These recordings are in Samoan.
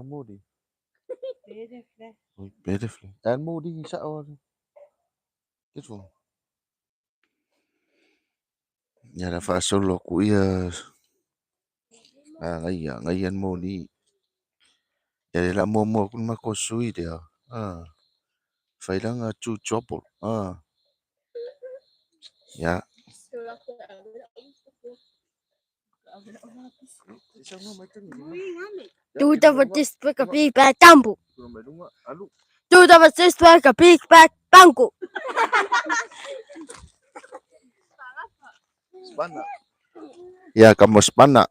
Moli. Beautifully. And moli sa o. Beautiful. Ia la faasolo aku ia agaia agaia le moli. Ia le la muamua aku le matou sui lea. Ah. Failanga two trouble. Ah. Ia. Tu tava this big bad tambo. Tu tava this like a big bad bango. Spana. Ia ka mo spana.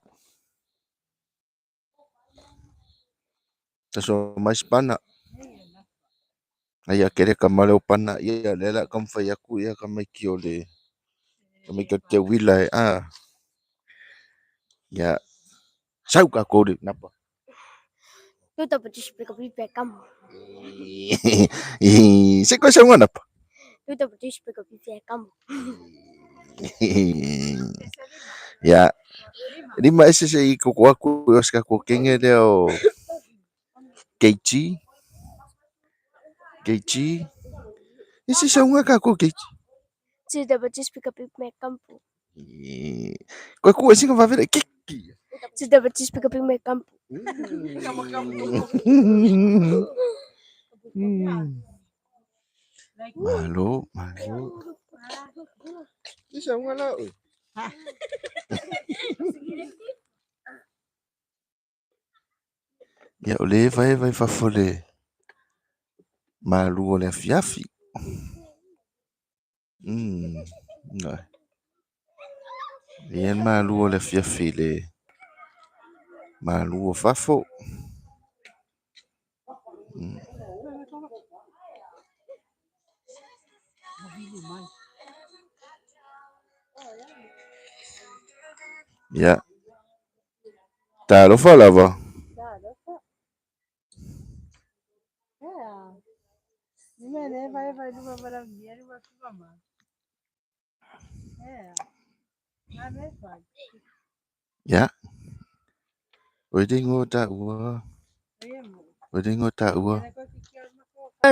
Taso mai spana. Ai a kere ka male o pana ia le la ka mwhai aku ia ka mai ki o le ka mai ki o te wila e a. Ia sau ka kore napa. Tu tava this like a big bad cambo. Se koe sau napa. Tu tava this like a big bad cambo. Ia lima ese se i koko aku i o se kako kenge lea o KG. KG. Ese sau ka ko KG. Tu tava this like a big bad cambo. Koe ku e singa vavere kiki. Tu tava this like a big bad cambo. Malo, malo. Isa unga la oi. Ia o le vai vai fafo le malu o le afiafi. Nai. Ia le malu o le afiafi le malu o fafo. Ia. Talofa lava. Ia. Oi ringo ta ua. Oi ringo ta ua.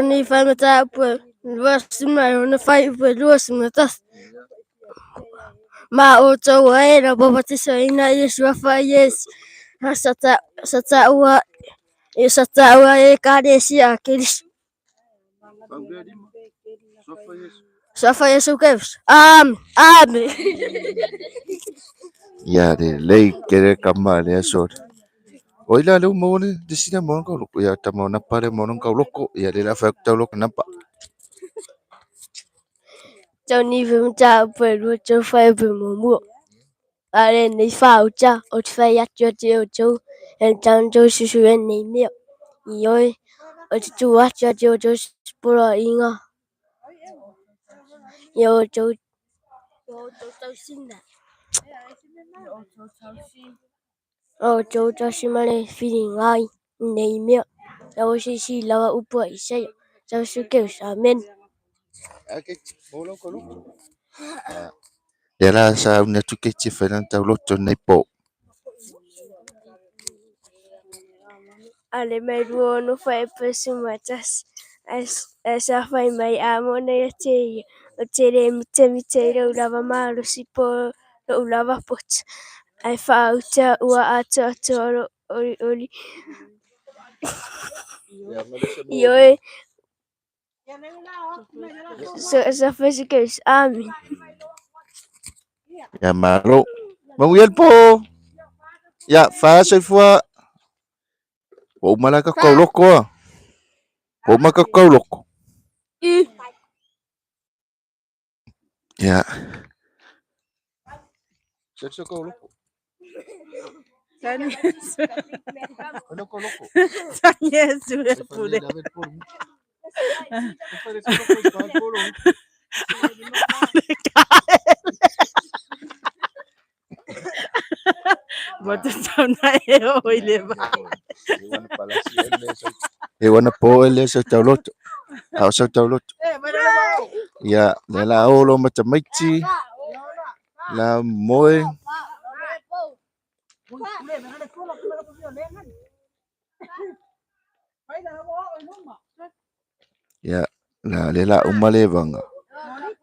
Ni whai mata upu lua sima e ona whai upu lua sima tas. Ma o tau e na babatisa ina Yesu afa Yesu. Sa ta ua e sa ta ua e kare si a keris. Safa Yesu kevs. Amen. Amen. Ia le lei kere kama le aso. Oi la leu mo le desina mo ka loko ia tama na pare mo ka loko ia le la fa ta loko napa. Tau ni whai mata upu lua tau whai upu mo. Ale nei wha uta o te whai atu atu o tau e tau tau susu e nei mea. I oi o te tū atu atu o tau spora inga. I o tau tau sina. O tau tau simale whiri ngai nei mea. Tau sisi lawa upua i seia. Tau suke amen. Ake mo lo ka loko. Le la sa una tu ke te whai tau loto nei po. Ale mai rua no whai pasu matas. As sa whai mai a mona ia te ia. O te re mite mite rau lava maru si po ro lava pot. Ai wha uta ua ata ata oro ori ori. I oi sa whai si keus. Amen. Ia malo. Mangu po. Ia fa soifua. O umala ka kau loko a. O umaka kau loko. Ia. Se kau loko. Loko loko. Yesu e pule. Mo te tauna e o i le va. E wana po ele sa tau loto. Au sa tau loto. Ia, le la olo matamaiti. La moe. Ia, la le la uma le vaga.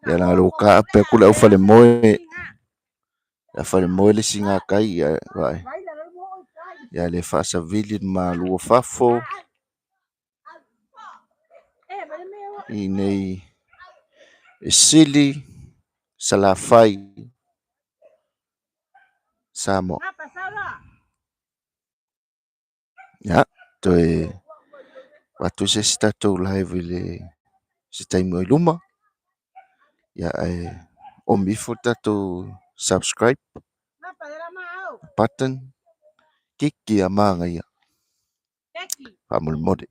Ia la lo ka ape aku le au falemoe. Le falemoe le singa kai ia vai. Ia le faasavili le malu o fafo. I nei e sili Salafai Samoa. Ia, toe avatu se isi tatou live i le se taimi o i luma. Ia, ae omi ifo le tatou subscribe button. Kiki a manaia. Faamolemole.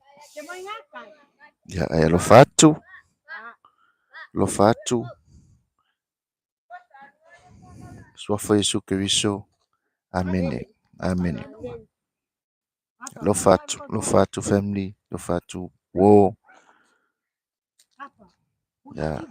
Ia, ae alofa atu. Alofa atu. Suafa Iesu Keriso. Amene. Amene. Alofa atu. Alofa atu family. Alofa atu. Uo. Ia.